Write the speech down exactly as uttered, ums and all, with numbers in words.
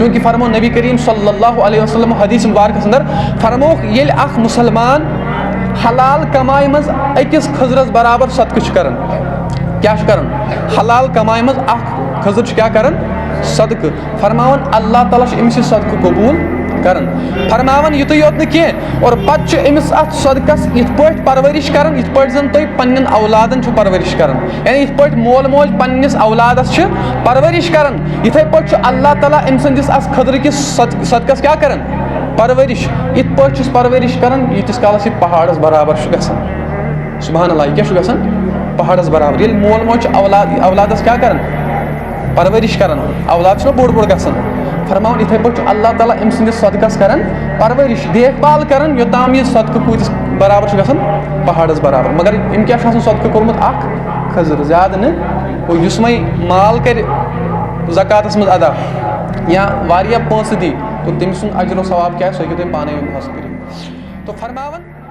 چونکہ فرمو نبی کریم صلی اللہ علیہ وسلم حدیث مبارکس اندر، فرمووُکھ، ییٚلہِ اکھ مسلمان حلال کمایہِ منٛز أکِس کھٔزرس برابر صدقہٕ چھُ کران، کیٛاہ چھُ کران؟ حلال کمایہِ منٛز اکھ کھٔزٕر چھُ کیٛاہ کران؟ صدقہٕ۔ فرماوان، اللہ تعالیٰ چھُ أمِس یہِ صدقہٕ قبوٗل کران۔ فرماوان یِتُے یوت نہٕ کینٛہہ، اور پتہٕ چھُ أمِس اتھ صدقس یِتھ پٲٹھۍ پرورش کران، یِتھ پٲٹھۍ زن تُہۍ پننٮ۪ن اولادن چھِو پرورش کران۔ یعنی یِتھ پٲٹھۍ مول موج پننِس اولادس چھِ پرورش کران، یِتھے پٲٹھۍ چھُ اللہ تعالیٰ أمۍ سٕنٛدِس اتھ کھٔزرٕ کِس صد-، صدقس کیٛاہ کران؟ پرورش۔ یِتھ پٲٹھۍ چھُس پرورش کران، ییٖتِس کالس یہِ پہاڑس برابر چھُ گژھان۔ سبحان اللہ، یہِ کیٛاہ چھُ گژھان؟ پہاڑس برابر۔ ییٚلہِ مول موج چھُ اولاد، اولادس کیٛاہ کران؟ پرورش کران۔ اولاد چھُنہ بوٚڑ بوٚڑ گژھان۔ فرماوان، یِتھے پٲٹھۍ چھُ اللہ تعالیٰ أمۍ سٕنٛدِس صدقس کران پرورش، دیکھ بھال کران، یوٚتام یہِ صدقہٕ کۭتِس برابر چھُ گژھان؟ پہاڑس برابر۔ مگر أمۍ کیٛاہ چھُ آسان صدقہٕ کوٚرمُت؟ اکھ کھٔزٕر، زیادٕ نہٕ۔ گوٚو، یُس وۄنۍ مال کرِ زکاتس منٛز ادا یا واریاہ پونٛسہٕ دی، تو تٔمۍ سُنٛد اجر و ثواب کیٛاہ آسہِ، سُہ ہیٚکِو تُہۍ پانے محسوس کٔرِتھ۔ تو فرماوان،